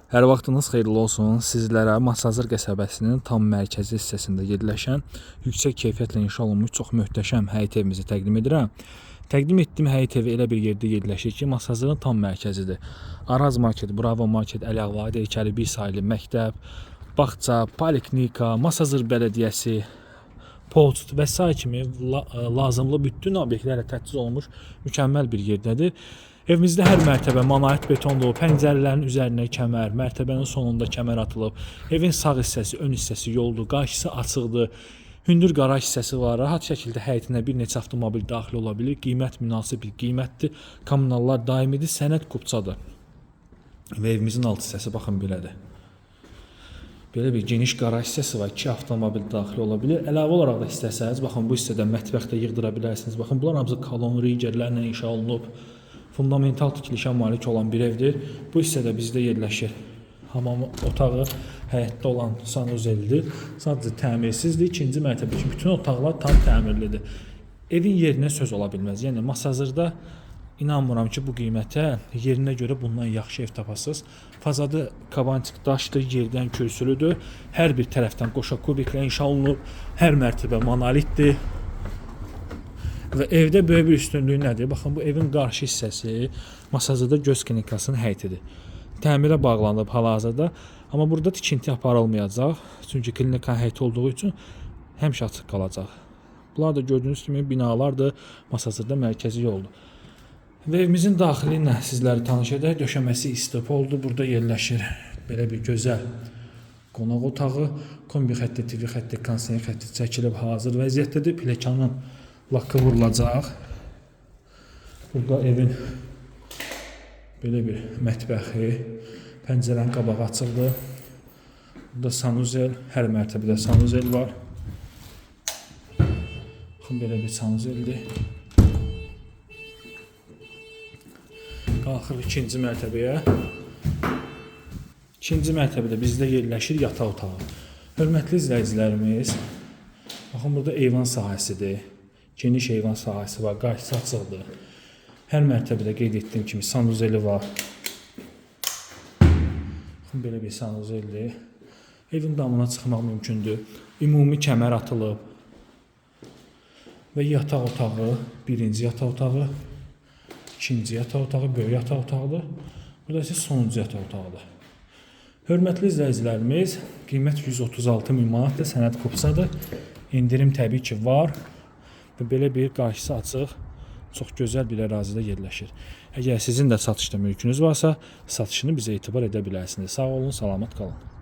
Hər vaxtınız xeyirli olsun. Sizlərə Masazır qəsəbəsinin tam mərkəzi hissəsində yerləşən, yüksək keyfiyyətlə inşa olunmuş çox möhtəşəm həyət evimizi təqdim edirəm. Təqdim etdiyim həyət evi elə bir yerdə yerləşir ki, Masazırın tam mərkəzidir. Araz market, Bravo market, Əli Ağvadı heykəli, bir saylı məktəb, bağça, poliklinika, Masazır bələdiyyəsi, poçt və sair kimi lazımlı bütün obyektlərlə təchiz olunmuş mükəmməl bir yerdədir. Evimizdə hər mərtəbə monolit betondur, pəncərələrin üzərinə kəmər, mərtəbənin sonunda kəmər atılıb. Evin sağ hissəsi, ön hissəsi yoldur, qarşısı açıqdır. Hündür qaraj hissəsi var. Rahat şəkildə həyətinə bir neçə avtomobil daxil ola bilir. Qiymət münasib bir qiymətdir. Kommunallar daimidir, sənəd kupçadır. Və evimizin alt hissəsi baxın belədir. Belə bir geniş qaraj hissəsi var. 2 avtomobil daxil ola bilir. Əlavə olaraq da istəsəniz, baxın bu hissədə mətbəx də yığdıra bilərsiniz. Baxın bunlar hamısı kolon rigerlərlə inşa olunub. Fundamental tikilişə malik olan bir evdir. Bu hissədə bizdə yerləşir hamam otağı, həyətdə olan sanuzeldir. Sadəcə təmirsizdir. İkinci mərtəbədəki bütün otaqlar tam təmirlidir. Evin yerinə söz ola bilməz. Yəni Masazırda inanmıram ki, bu qiymətə yerinə görə bundan yaxşı ev tapasınız. Fazadı kavantik daşdır, yerdən kürsülüdür. Hər bir tərəfdən qoşa kubiklə inşa olunub. Hər mərtəbə monolitdir. Və evdə böyük bir üstünlüyü nədir? Baxın, bu evin qarşı hissəsi Masazırda göz klinikasının həyətidir. Təmirə bağlanıb hal-hazırda, amma burada tikinti aparılmayacaq. Çünki klinikanın həyəti olduğu üçün həmişə açıq qalacaq. Bunlar da gördüyünüz kimi binalardır. Masazırda mərkəzi yoldur. Və evimizin daxili ilə sizləri tanış edək. Döşəməsi istipoldur. Burada yerləşir belə bir gözəl qonaq otağı. Kombi xətti, TV xətti, kondisioner xətti çəkilib hazır vəziyyətdədir. Pləkanın lakı vurulacaq. Burada evin belə bir mətbəxi, pəncərənin qabağı açıqdır. Burada sanuzel, hər mərtəbədə sanuzel var. Baxın belə bir sanuzeldir. Qalxırıq ikinci mərtəbəyə. İkinci mərtəbədə bizdə yerləşir yataq otağı. Hörmətli izləyicilərimiz, baxın burada eyvan sahəsidir. Geniş eyvan sahəsi var, qarşısı açıqdır. Hər mərtəbədə qeyd etdiyim kimi sanuzeli var. Baxın belə bir sanuzeldir. Evin damına çıxmaq mümkündür. Ümumi kəmər atılıb. Və yataq otağı, birinci yataq otağı, ikinci yataq otağı, böyük yataq otağıdır. Burada isə sonuncu yataq otağıdır. Hörmətli izləyicilərimiz, qiymət 136 min manatdır, sənəd kupçadır. İndirim təbii ki var və belə bir qarşısı açıq, çox gözəl bir ərazidə yerləşir. Əgər sizin də satışda mülkünüz varsa, satışını bizə etibar edə bilərsiniz. Sağ olun, salamat qalın.